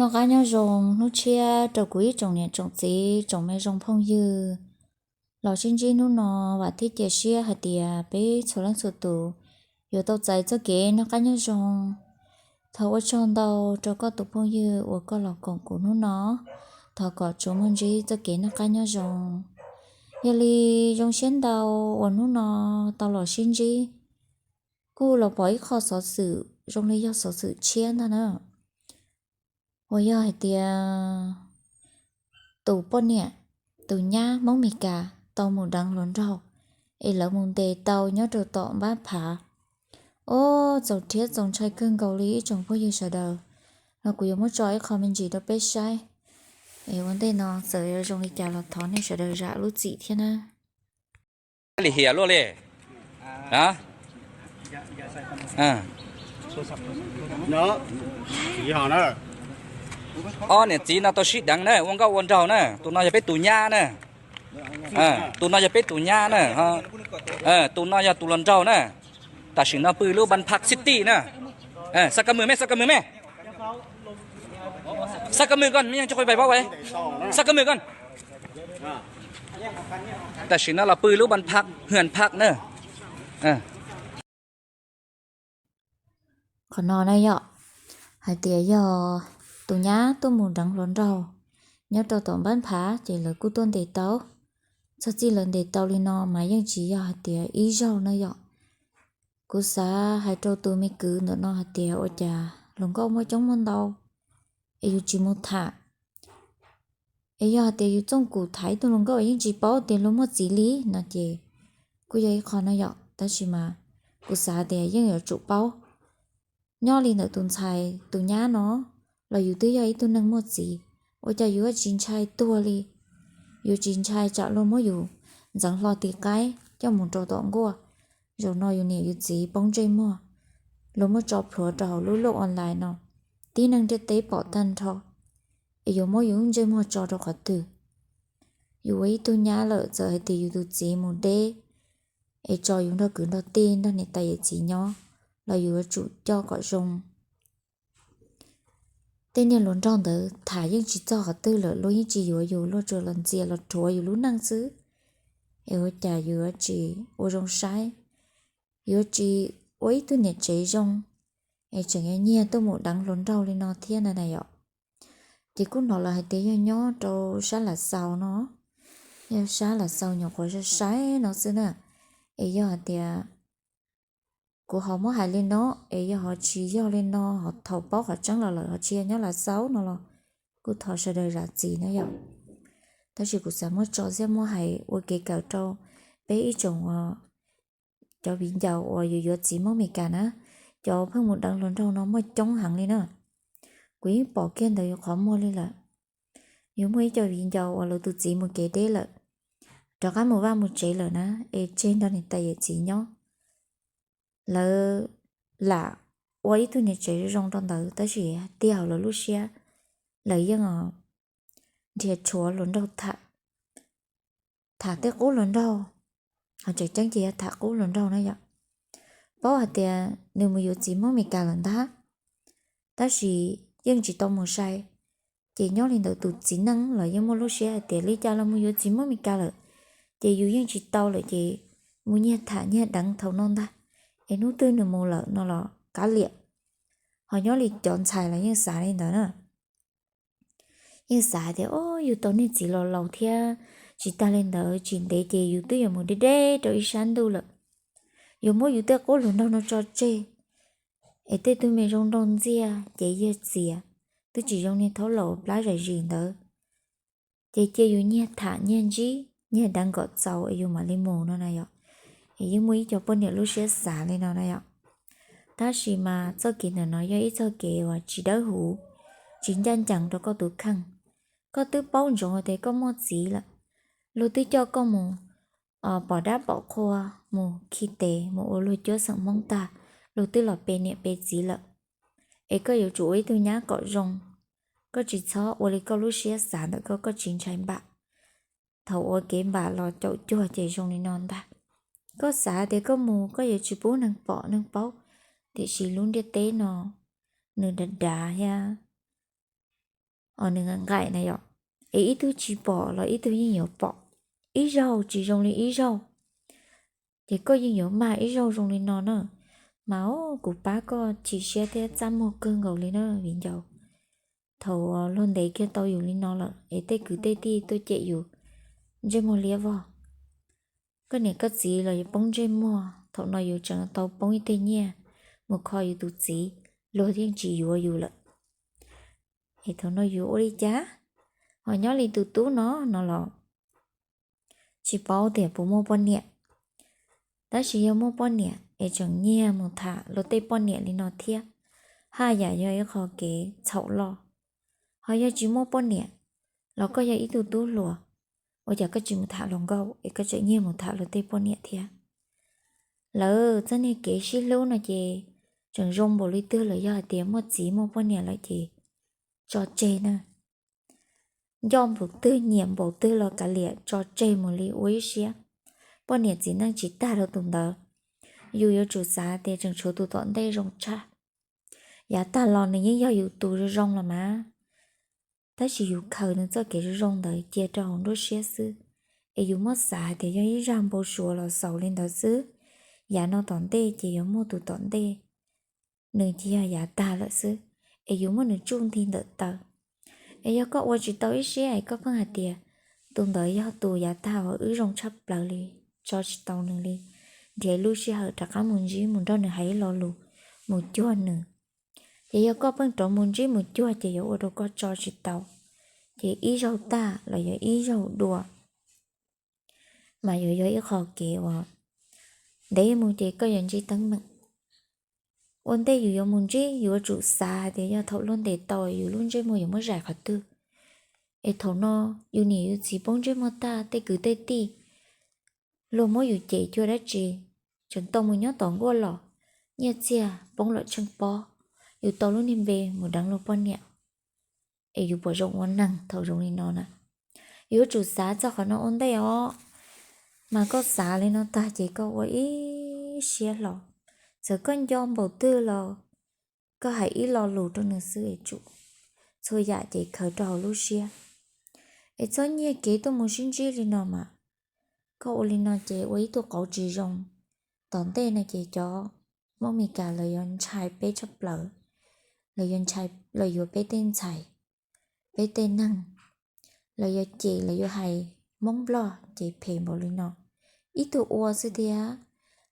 Noj qab nyob zoo hnub tshiab rau kuv ib tsoom niam tsoom txiv tsoom me zoo phooj ywg los sib ntsib hnub no. Vam thiab cia siab hais tias peb txhua leej txhua tus yuav tau txais txoj kev noj qab nyob zoo. Thov ua tsaug ntau rau koj tus phooj ywg uas koj los koom kuv hnub no. Thov kom tsuas muaj ntsib txoj kev noj qab nyob zoo. Yog li zoo siab ntau uas hnub no tau los sib ntsib, kuj los pom ib qho xov xwm zoo li yog xov xwm tshiab ntag na, uas yog hais tias tus poj niam, tus nyab Hmoob Mes Kas tau mus deev hluas nraug es lawv mus ntes tau nyob rau tom npab phav. Ua txaus rhiab txaus ntshai kawg nkaus li ib tsoom phooj ywg sawv daws, no kuv yuav muab tso ib qho me ntsis rau peb saib. Es ua ntej no txawm yuav zoo li cas los thov nej sawv daws zam lub txim thiab na. Lim hiam luaj li. Ob niam txiv no tau sib deev na, ua nkauj ua nraug na, tus no yog peb tus nyab na. Tus no yog peb tus nyab na. Tus no yog tus hluas nraug na. Tam sim no pw lub Npab Phaj City na. Xa ka mws me, xa ka mws me. Xa ka mws koj, me nyuam tsis qhuav pais paub, xa ka mws koj. Tam sim no los pw lub Npab Phaj, Hwm Phaj na. Qhov no na yom, hais tias yog tus nyab tuaj mus deev hluas nraug nyob rau tom npab phav ces lawv kuj tuaj ntes tau. Txog txij lawv ntes tau li no mas yeej tsis yog hais tias ib zaug na yom. Kuv xav hais rau tus me kwv ntawm no hais tias ua cas hluas nkauj muaj coob muaj ntau es yus tsis mus tham, es yog hais tias yus txooj kum tham ib tug hluas nkauj es yeej tsis paub tias luag muaj txiv li no ces kuj yog ib qho no yom. Tab sis mas kuv xav tias yeej yuav tsum paub. Nyob li ntawm tus ntxhais tus nyab no los yus twb yog ib tug neeg muaj txiv, ua cas yus yuav tsis ntshai tuag li, yus tsis ntshai tsam luag muab yus ntxeev hlo tiv qaib coj mus rau tom nkuaj, zaum no yus niam yus txiv poob ntsej muag, luag muab tso plhuav rau hauv lub luj online no, tib neeg ntiaj teb pom tag nrho, es yuav muab yus lub ntsej muag tso rau qhov twg? Yus ua ib tug nyab lawm, txawm hais tias yus tus txiv mus deb es tso yus nrog kwv nrog tij nrog niam tais yawm txiv nyob los yus yuav tsum coj kom zoo. Tej niag hluas nraug ntawd tham yeej tsis txog qhov twg lawm, luag yeej tsis yuav yus, luag tsuas los ntxias los rhuav yus lub neej xwb. Es ua cas yus yuav tsis ua zoo saib, yuav tsis ua ib tug niam tsev zoo, es tseem yuav nyiag tuaj mus deev hluas nraug li no thiab na na yom. Ces kuj hnov lawv hais tias yog nyob rau sab Lav Xaus no, yog sab Lav Xaus nyuam qhuav sai sai no xwb na. Es yog hais tias kuv ho muab hais li no, es yog ho tsis yog li no, ho thaum paub qhov tseeb los lawm ho tsis yog nyob Lav Xaus no los kuj thov sawv daws zam txim na yom. Tab sis kuv xav muab tso thiab muab hais ua kev kawm rau peb ib tsoom cov viv ncaus uas yus yuav txiv Hmoob Mes Kas na, cov pheej mus deev hluas nraug no muaj coob heev li na. Kuv yeej pom kiag ntawm yus qhov muag li lawm. Yus muaj ib co viv ncaus uas lawv tus txiv mus kev deb lawm, rov qab mus vaj mus tsev lawm na, es tseg nrog niam tais yawm txiv nyob. Lawv lam ua ib tug niam tsev zoo zoo rau ntawd tab sis tiag hauv lawv lub siab, lawv yeej nrhiav tshuav hluas nraug tham, tham tej qub hluas nraug, ho tseem ceeb ces yog tham qub hluas nraug na yom. Paub hais tias nws mus yuav txiv Hmoob Mes Kas lawm ntag, tab sis yeej tsis tau mus sai. Ces nyob li ntawd tus txiv neej los yeej muaj lub siab hais tias li cas los mus yuav txiv Hmoob Mes Kas lawm, ces yus yeej tsis tau lawm ces mus nyiag tham nyiag deev thaum no ntag, es hnub twg nws mus lawm no los kav liam. Ho nyob li cov ntxhais los yeej xav li ntawd na. Yeej xav tias, o, yus tau niag txiv los laus thiab, tsis tas li ntawd tsis ntev ces yus twb yuav mus deb deb rau ib sab ntuj lawm. Yuav muab yus tej qub hluas nraug no tso tseg, es tej tug me zoo nraug ntxiag ces yawg txias, twb tsis zoo niag thaub laus plab zais zis ntawd. Ces cia yus nyiag tham nyiag ntsib nyiag deev kom txaus es yus mam li mus no na yom. Es yeej muaj ib co poj niam lub siab xav li no na yom. Tab sis mas txoj kev ntawm no yog ib txoj kev uas tsis dawb huv, tsis ncaj ncees rau koj tus kheej. Koj twb paub ntsoov tias koj muaj txiv lawm, luag twb coj koj mus pom dab pom qhua, mus khi tes mus ua luag cuab xeem Hmoob tag, luag twb los pe niam pe txiv lawm. Es koj yuav tsum ua ib tug nyab kom zoo, koj tsis txhob ua li koj lub siab xav ntawm koj, koj tsis ntshai npam. Thaum ua kev npam los caum cuag ces zoo li no ntag. Koj xav tias koj mus koj yuav tsis pub neeg pom neeg paub, tiam sis lub ntiaj teb no nws dav dav thiab nws nqaim na yom, es ib tug tsis pom los ib tug yeej yuav pom, ib zaug tsis zoo li ib zaug, ces koj yeej yuav mag ib zaug zoo li no na. Mas kuv pab koj chim siab thiab txaj muag kawg nkaus li na viv ncaus. Thaum luag ntes kiag tau yus li no lawm es tej kwv tej tij tuaj cem yus ntsej muag liab vog. Koj niam koj txiv los yuav poob ntsej muag, thaum no yus tseem tau poob ib teg nyiaj mus kho yus tus txiv, luag yeej tsis yuav yus lawm. Es thaum no yus ua li cas? Ho nyob li tus tub no no los tsis paub tias puas muaj poj niam. Tab sis yog muaj poj niam es tseem nyiag mus tham luag tej poj niam li no thiab, haj yam yog ib qho kev txhaum loj. Ho yog tsis muaj poj niam los koj yog ib tug tub hluas, ua cas koj tsis mus tham hluas nkauj es koj tseem nyiag mus tham luag tej poj niam thiab? Lawv txoj niag kev sib hlub no ces tseem zoo npaum li twg los yog hais tias muaj txiv muaj poj niam lawm ces tso tseg na. Nco npaum twg nyiam npaum twg los kav liam tso tseg mus li ua ib siab. Poj niam txiv neej tsis tag rau tus ntawd, yus yuav tsum xav tias tseem tshuav tus tom ntej zoo tshaj. Yav tag los nws yeej yog yus tus zoo zoo los mas, tab sis yus khaws nws txoj kev zoo zoo ntawd cia rau hauv nruab siab xwb, es yus muab xav hais tias yog ib zaj npau suav los xaus li ntawd xwb. Yav no tom ntej ces yuav muaj tus tom ntej, nws ces yog yav tag lawm xwb, es yus muab nws tsuj nti ntawm taw. Es yog koj ua tsis tau ib siab es koj pheej hais tias tus ntawd yog tus yav tag uas wb zoo tshaj plaws li, tso tsis tau nws li, nrhiav lub sij hawm rov qab mus ntsib mus nrog nws hais ib lo lus, mus cuag nws. Ces yog koj pheej rov mus ntsib mus cuag ces yuav ua rau koj tso tsis tau, ces ib zaug tag los yog ib zaug dua mas yuav yog ib qho kev uas ntev mus ces koj yuav ntsib teeb meem. Ua ntej yus yuav mus ntsib, yuav tsum xav hais tias yog thaum luag ntes tau yus lub ntsej muag yuav muab zais qhov twg. Es thaum no yus niam yus txiv poob ntsej muag tag, tej kwv tej tij luag muab yus cem cuag dab tsi, tseem tau mus nyob tom nkuaj los, nyiaj txiag poob lawm tsheej pob, yus tau lub niag npe mus deev luag poj niam. Es yus puas zoo ua neeg thaum zoo li no na? Yuav tsum xav txog qhov no ua ntej os. Mas koj xav li no tag ces koj ua ib siab hlo, txawm koj nco npaum twg los koj hais ib lo lus rau nws xwb es tsum, txhua yam ces khaws rau hauv lub siab. Es txhob nyiag kev tuaj mus sib ntsib li no mas. Koj ua li no ces ua ib tug qauv tsis zoo. Tom ntej no ces cov Hmoob Meskas lawv yuav ntshai peb tshaj plaws, lawv yuav ntshai, lawv yuav peb tej ntxhais, peb tej neeg, lawv yuav cem, lawv yuav hais Hmoob Nplog ces phem npaum li no. Ib tug ua xwb thiab,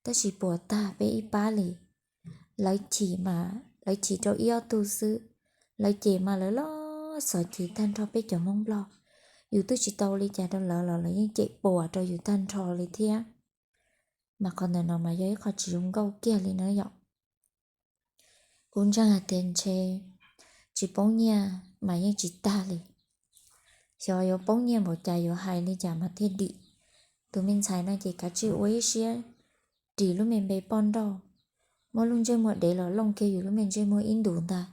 tab sis puas tag peb ib pab li. Lawv chim mas lawv chim rau ib ob tug xwb, lawv cem mas lawv los xov cem tag nrho peb cov Hmoob Nplog. Yus twb tsis tau li cas rau lawv los lawv yeej cem puas rau yus tag nrho li thiab. Mas qhov ntawm no mas yog ib qho tsis zoo nkauj kiag li na yom. Kuv ntseeg hais tias ntshe tsis poob nyiaj mas yeej tsis tag li. Xyov yuav poob nyiaj npaum cas yuav hais li cas mas thiaj dim. Tus me ntxhais no ces kav tsij ua ib siab ris lub me npe poj nrauj, muab lub ntsej muag dev los looj kiag yus lub me ntsej muag ib ntus ntag,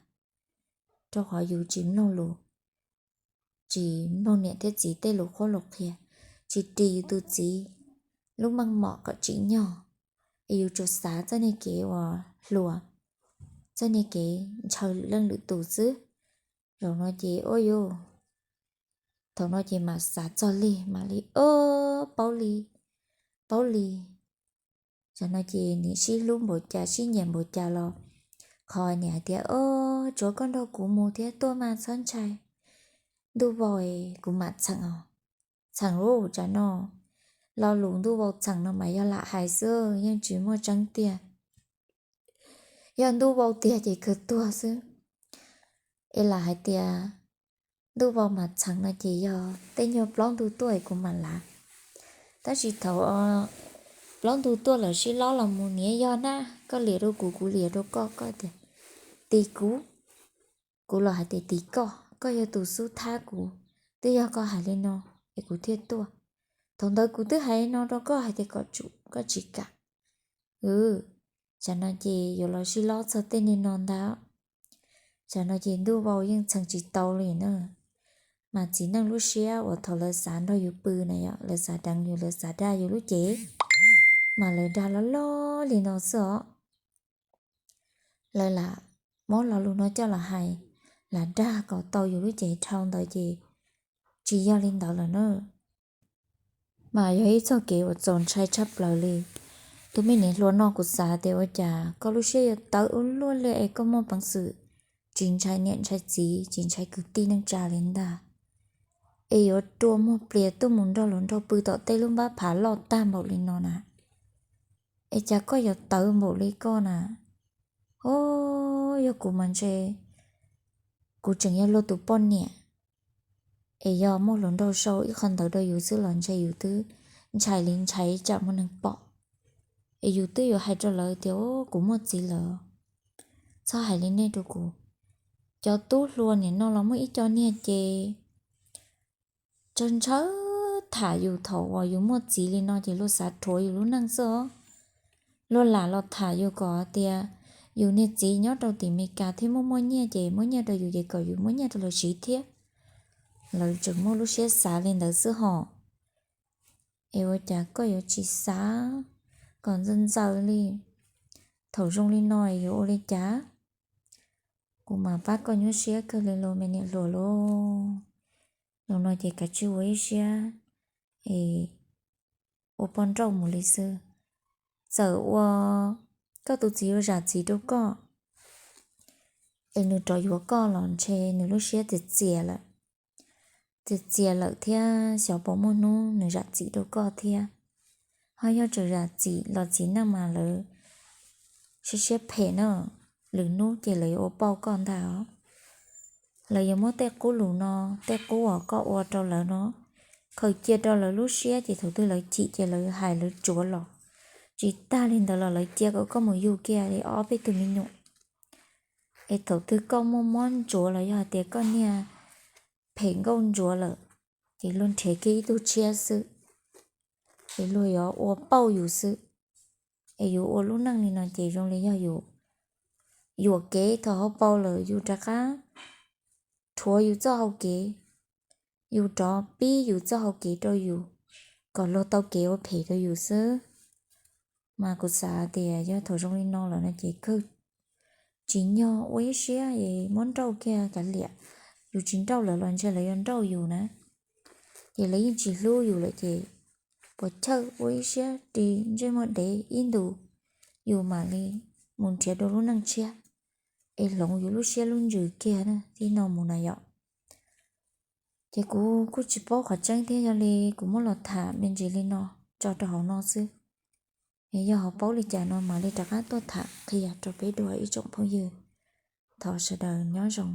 rau qhov yus tsis mloog lus, tsis mloog niam thiab txiv tej lus qhuab lus qhia, tsis ris yus tus txiv lub meej mom kom tsim nyog. Es yus tsum xav txoj niag kev uas hluas, txoj niag kev ntshaw lwm leej lwm tus xwb. Zaum no ces ua yus, thaum no ces mam xav txog li mam li, o, paub li, paub li. Tam no ces nim sib hlub npaum cas sib nyiam npaum cas los qhov niam hais tias, o, tsuav koj nrog kuv mus thiab tuaj mas txhob ntshai. Ntuj vau, kuv mam txheem os. Txheem ub, tam no lo lus ntuj vau txheem no mas yog lam hais xwb, yeej tsis muaj tseeb tiag. Yog ntuj vau tiag ces kawg tuag xwb. Es lam hais tias ntuj vau mas txheem no ces yog tej nyuag plaub ntug tuaj es kuv mam lav. Tab sis thaum plaub ntug tuaj lawm sib lob los mus niam yog na, koj liam rau kuv, kuv liam rau koj, koj tias tis kuv, kuv los hais tias tis koj, koj yog tus xub thab kuv, twb yog koj hais li no es kuv thiaj tuaj. Thaum ntawd kuv twb hais li no rau koj hais tias kom tsum koj tsis kam. Tam no ces yuav los sib lob txog tej niag no ntag. Tam no ces ntuj vau yeej txheem tsis tau li na. Mas txiv neej lub siab uas thaum lawv xav nrog yus pw na yom, lawv xav deev yus, lawv xav dag yus lub cev, mas lawv dag loj loj li no xwb os. Lawv lam muab lo lus no coj los hais, lam dag kom tau yus lub cev dhau ntawd ces tsis yog li ntawd lawm na. Mas yog ib txoj kev uas txaus ntshai tshaj plaws li. Tus me niam hluas no kuv xav tias ua cas koj lub siab yuav tawv ua luaj li es koj muaj peev xwm tsis ntshai niam ntshai txiv tsis ntshai kwv tij neej tsa li ntag, es yuav rua muag plias tuaj mus nrog hluas nraug pw tom tej lub npab phav loj tag npaum li no na. Es cas koj yuav tawv npaum li koj na? O, yog kuv mas ntshe kuv tseem yog luag tus poj niam, es yog muaj hluas nraug sau ib qho ntawv rau yus xwb los ntshe yus twb ntshai li ntshai tsam muaj neeg pom. Es yus twb yuav hais rau lawv tias, o, kuv muaj txiv lawm, txhob hais li nej rau kuv. Cov tub hluas nim no los muaj ib co niag ces tsawg ntshaw tham yus thaum uas yus muaj txiv li no ces luag xav rhuav yus lub neej xwb os. Luag lam los tham yus kom tias yus niag txiv nyob rau tim Meskas thiab muaj muaj nyiaj ces muab nyiaj rau yus ces kom yus muab nyiaj rau lawv siv thiab. Lawv tseem muaj lub siab xav li ntawd xwb hos. Es ua cas koj yuav tsis xav kom ntxaws ntxaws li? Thaum zoo li no es yuav ua li cas? Kuv mas pab koj nyuaj siab kawg li los me niam hluas lauj. Zaum no ces kav tsij ua ib siab es ua poj nrauj mus li xwb. Txawm ua koj tus txiv yuav zam txim rau koj es nws rov yuav koj los ntshe nws lub siab txias txias lawm, txias txias lawm thiab xyov puas muaj hnub nws zam txim rau koj thiab. Ho yog tseem zam txim los txiv neej mas lawv siab siab phem na, lwm hnub ces lawv yuav ua pauj koj ntag os. Lawv yuav muab tej qub lus no, tej qub uas koj ua rau lawv no, khaws cia rau lawv lub siab ces thaum twg lawv chim ces lawv hais lawv tsuav los. Tsis tag li ntawd los lawv cia kom koj mus yug kiag li ob peb tug me nyuam. Es thaum twg koj muaj mob ntsuav los yog hais tias koj niag phem nkauj ntsuav lawm, ces luag nrhiav kiag ib tug tshiab xwb, es luag yuav ua pauj yus xwb. Es yus ua lub neej li no ces zoo li yog yus yuam kev thaum hauv paus lawm yus rov qab rhuav yus txoj hau kev, yus rov pib yus txoj hau kev rau yus, kom luag tau kev ua phem rau yus xwb. Mas kuv xav tias yog thaum zoo li no lawm no ces kawg tsim nyog ua ib siab es muab nrauj kiag kav liam. Yus tsis nrauj lawv los ntshe lawv yuav nrauj yus na. Ces lawv yeej tsis hlub yus lawm ces puas chawj ua ib siab ris ntsej muag dev ib ntus, yus mam li mus nrhiav dua lub neej tshiab es hloov yus lub siab lub ntsws kiag na tib no mus na yom. Ces kuv kuj tsis paub qhov tseeb thiab yog li kuv muab los tham me ntsis li no tso rau hauv no xwb. Es yog ho paub li cas no mam li rov qab tuaj tham qhia rau peb dua ib tsoom phooj ywg. Thov sawv daws nyob zoo.